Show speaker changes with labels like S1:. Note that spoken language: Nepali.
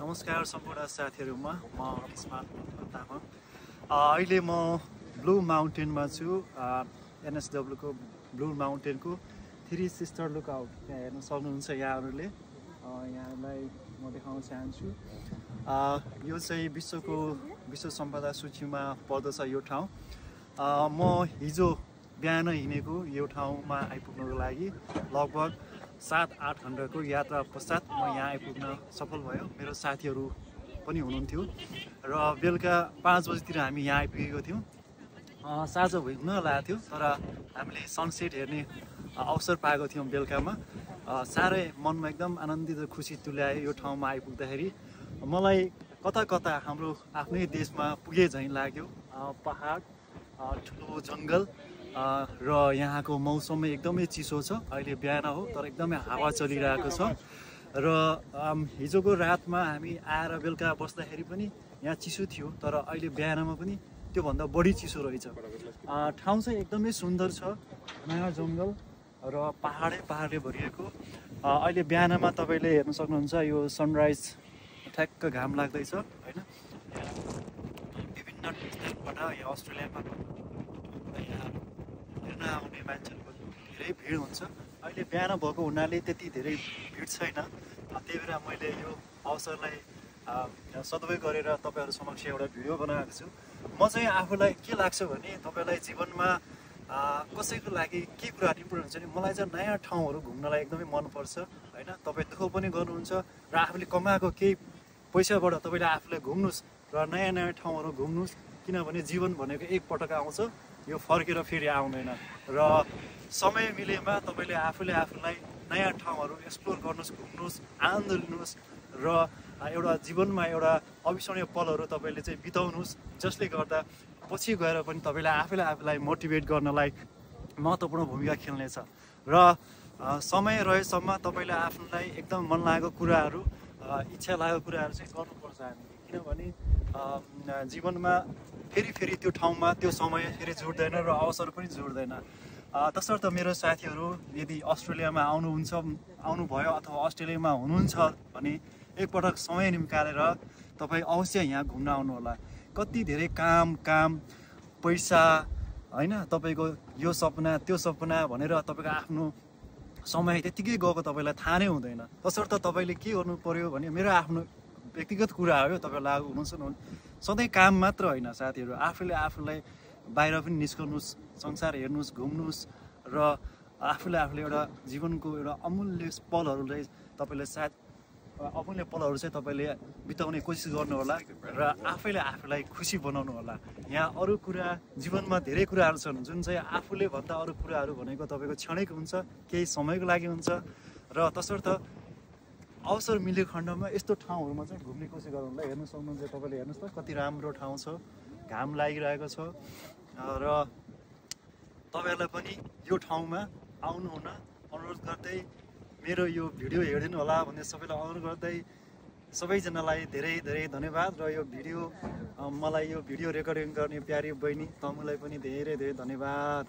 S1: नमस्कार सम्पूर्ण साथीहरुमा म स्मार्ट तामाङ। अहिले म ब्लू माउन्टेनमा छु। एनएसडब्ल्यू को ब्लू माउन्टेन को थ्री सिस्टर लुकआउट त्यहाँ हेर्न सक्नुहुन्छ यहाँहरुले। यहाँलाई म देखाउन चाहन्छु। यो चाहिँ विश्व सम्पदा सूचीमा पर्दछ यो ठाउँ। म हिजो बिहान हिँडेको यो ठाउँमा आइपुग्नको लागि लगभग 7-8 घण्टाको यात्रा पश्चात म यहाँ आइपुग्न सफल भयो। मेरो साथीहरू पनि हुनुहुन्थ्यो र बेलुका 5 बजेतिर हामी यहाँ आइपुगेको थियौँ। साँझ हुन लागेको थियो तर हामीले सनसेट हेर्ने अवसर पाएको थियौँ बेलुकामा। साह्रै मनमा एकदम आनन्दित र खुसी तुल्यायो यो ठाउँमा आइपुग्दाखेरि। मलाई कता कता हाम्रो आफ्नै देशमा पुगे झैँ लाग्यो। पहाड, ठुलो जङ्गल र यहाँको मौसम एकदमै चिसो छ। अहिले बिहान हो तर एकदमै हावा चलिरहेको छ र हिजोको रातमा हामी आएर बेलुका बस्दाखेरि पनि यहाँ चिसो थियो तर अहिले बिहानमा पनि त्योभन्दा बढी चिसो रहेछ। ठाउँ चाहिँ एकदमै सुन्दर छ, नयाँ जङ्गल र पहाडले भरिएको। अहिले बिहानमा तपाईँले हेर्न सक्नुहुन्छ यो सनराइज ठ्याक्क घाम लाग्दैछ हैन। विभिन्न ठाउँबाट यहाँ अस्ट्रेलियामा आउने मान्छेहरूको धेरै भिड हुन्छ। अहिले बिहान भएको हुनाले त्यति धेरै भिड छैन। त्यही भएर मैले यो अवसरलाई सदुपयोग गरेर तपाईहरु समक्ष एउटा भिडियो बनाएको छु। म चाहिँ आफूलाई के लाग्छ भने तपाईलाई जीवनमा कसैको लागि के कुरा इम्पोर्टेन्ट हुन्छ नि, मलाई चाहिँ नयाँ ठाउँहरू घुम्नलाई एकदमै मनपर्छ हैन। तपाई दुःख पनि गर्नुहुन्छ र आफूले कमाएको केही पैसाबाट तपाईले आफूलाई घुम्नुस् र नयाँ नयाँ ठाउँहरू घुम्नुस्। किनभने जीवन भनेको एक पटक आउँछ, यो फर्केर फेरि आउँदैन र समय मिलेमा तपाईले आफूलाई नयाँ ठाउँहरू एक्सप्लोर गर्नुस्, घुम्नुस्, आनन्द लिनुस् र एउटा जीवनमा एउटा अविस्मरणीय पलहरू तपाईले चाहिँ बिताउनुस्, जसले गर्दा पछि गएर पनि तपाईले आफूलाई मोटिभेट गर्नलाई महत्त्वपूर्ण भूमिका खेल्नेछ। र समय रहेसम्म तपाईले आफूलाई एकदम मन लागेको कुराहरू, इच्छा लागेको कुराहरू चाहिँ गर्नुपर्छ हामी। किनभने जीवनमा फेरि त्यो ठाउँमा त्यो समय फेरि जुट्दैन र अवसर पनि जुट्दैन। तसर्थ मेरो साथीहरू यदि अस्ट्रेलियामा आउनुभयो अथवा अस्ट्रेलियामा हुनुहुन्छ भने एकपटक समय निकालेर तपाईँ अवश्य यहाँ घुम्न आउनु होला। कति धेरै काम पैसा हैन, तपाईँको यो सपना त्यो सपना भनेर तपाईँको आफ्नो समय त्यतिकै गएको तपाईँलाई थाहा नै हुँदैन। तसर्थ तपाईँले के गर्नु पर्यो भने, मेरो आफ्नो व्यक्तिगत कुरा हो, तपाईँ लागु हुनुहुन्छ सधैँ काम मात्र होइन साथीहरू, आफूलाई बाहिर पनि निस्कनुस्, संसार हेर्नुस्, घुम्नुस् र आफूले एउटा जीवनको एउटा अमूल्य पलहरूलाई तपाईँले सायद अमूल्य पलहरू चाहिँ तपाईँले बिताउने कोसिस गर्नु होला र आफूलाई खुसी बनाउनु होला। यहाँ अरू कुरा जीवनमा धेरै कुराहरू छन् जुन चाहिँ आफूले भन्दा अरू कुराहरू भनेको तपाईँको क्षणिक हुन्छ, केही समयको लागि हुन्छ र तसर्थ अवसर मिलेको खण्डमा यस्तो ठाउँहरूमा चाहिँ घुम्ने कोसिस गर्नु होला। हेर्नु सक्नुहुन्छ तपाईँले, हेर्नुहोस् त कति राम्रो ठाउँ छ, घाम लागिरहेको छ र तपाईहरुलाई पनि यो ठाउँमा आउनु हुन अनुरोध गर्दै मेरो यो भिडियो हेर्दिनु होला भन्ने सबैलाई अनुरोध गर्दै सबैजनालाई धेरै धन्यवाद। र यो भिडियो मलाई यो भिडियो रेकर्डिङ गर्ने प्यारी बहिनी तमुलाई पनि धेरै धन्यवाद।